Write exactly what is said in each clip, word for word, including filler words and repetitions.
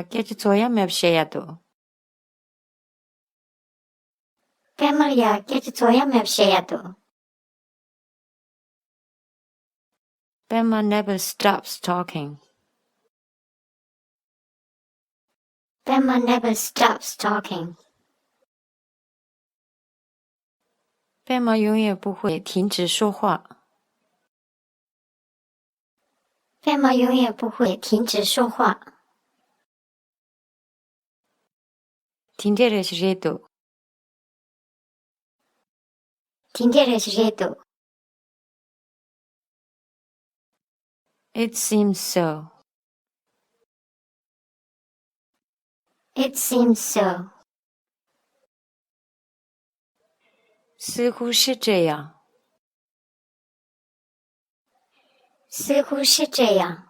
སྐད་ཆ་རྫོགས་ཡ་མེད་པ་བཤད་ཡ་འདུག་པད་མ་ལ་ཡ་སྐད་ཆ་རྫོགས་ཡ་མེད་པ་བཤད་ཡ་འདུག་པད་མ never stops talking. པད་མ never stops talking. པད་མ永远不会停止说话. པད་མ永远不会停止说话. དེ་འདྲ་རེ་ཞིག་རེད་འདུག་དེ་འདྲ་རེ་ཞིག་རེད་འདུག It seems so. It seems so. 似乎是这样. 似乎是这样.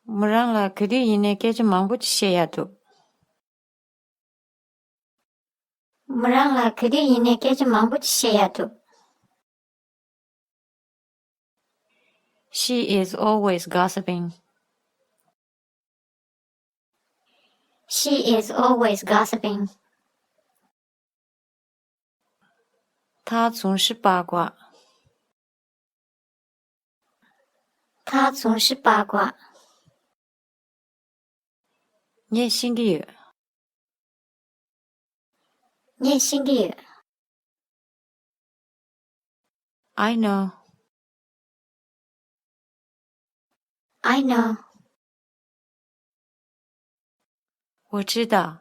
མོ་རང་ལ་ག་དུས་ཡིན་ནའི་སྐད་ཆ་མང་པོ་ཅིག་བཤད་ཡ་འདུག་མོ་རང་ལ་ག་དུས་ཡིན་ནའི་སྐད་ཆ་མང་པོ་ཅིག་བཤད་ཡ་འདུག She is always gossiping. She is always gossiping. 她总是八卦. 她总是八卦. ངས་ཤེས་ཀྱི་ཡོད. ངས་ཤེས་ཀྱི་ཡོད. I know. I know. 我知道.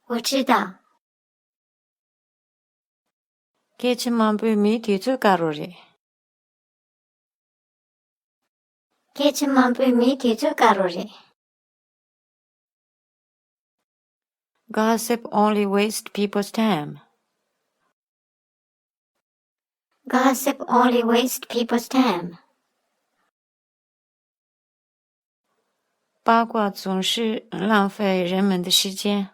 我知道. སྐད་ཆ་མང་པོས་མིའི་དུས་ཚོད་བཀག་རོགས་རེད། སྐད་ཆ་མང་པོས་མིའི་དུས་ཚོད་བཀག་རོགས་རེད། Gossip only waste people's time. Gossip only waste people's time. 八卦总是浪费人们的时间。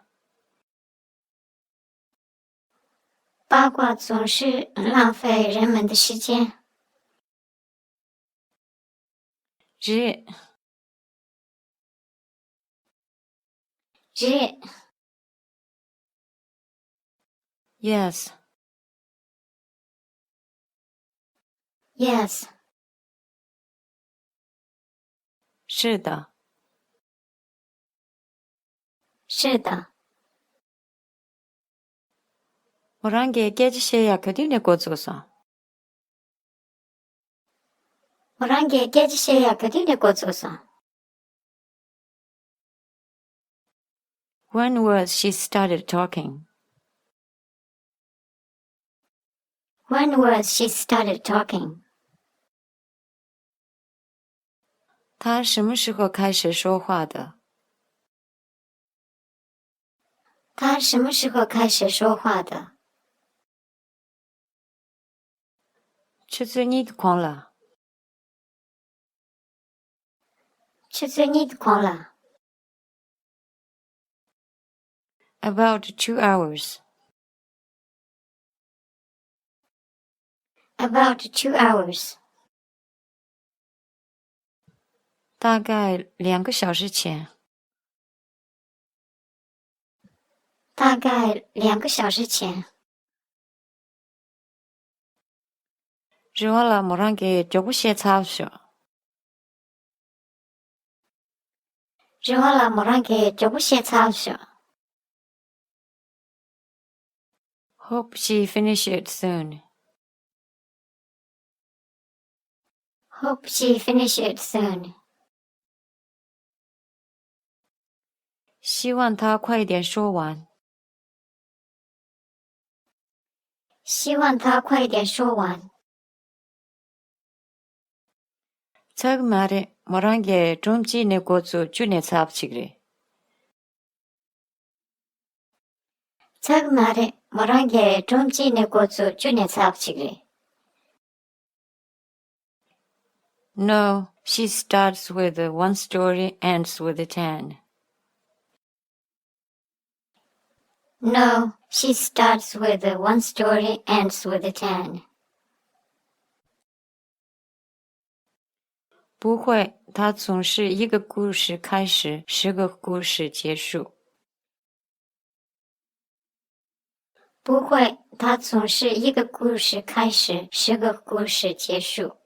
八卦总是浪费人们的时间。རེད། རེད། Yes. Yes. 是的。是的。 མོ་རང་གིས་སྐད་ཆ་བཤད་ཡ་ག་དུས་ནས་འགོ་བཙུགས་སོང་། མོ་རང་གིས་སྐད་ཆ་བཤད་ཡ་ག་དུས་ནས་འགོ་བཙུགས་སོང་། When was she started talking? When was she started talking? 她什么时候开始说话的？她什么时候开始说话的？ ཆུ་ཚོད་གཉིས་ཀྱི་གོང་ལ། ཆུ་ཚོད་གཉིས་ཀྱི་གོང་ལ། About two hours. About two hours. 大概两个小时前。 大概两个小时前。 རེ་བ་ལ་མོ་རང་གིས་མགྱོགས་པོ་བཤད་ཚར་ཤག་རེ་བ་ལ་མོ་རང་གིས་མགྱོགས་པོ་བཤད་ཚར་ཤག Hope she finish it soon. Hope she finish it soon. 希望她快点说完。希望她快点说完。 ཚར་གི་མ་རེད། མོ་རང་གིས་སྒྲོམ་གཅིག་ནས་འགོ་བཙུགས་བཅུ་ནས་ཚར་བ་ཅིག་རེད། ཚར་གི་མ་རེད། མོ་རང་གིས་སྒྲོམ་གཅིག་ནས་འགོ་བཙུགས་བཅུ་ནས་ཚར་བ་ཅིག་རེད། No, she starts with one story, ends with ten. No, she starts with one story, ends with ten. 不会，他总是一个故事开始，十个故事结束。不会，他总是一个故事开始，十个故事结束。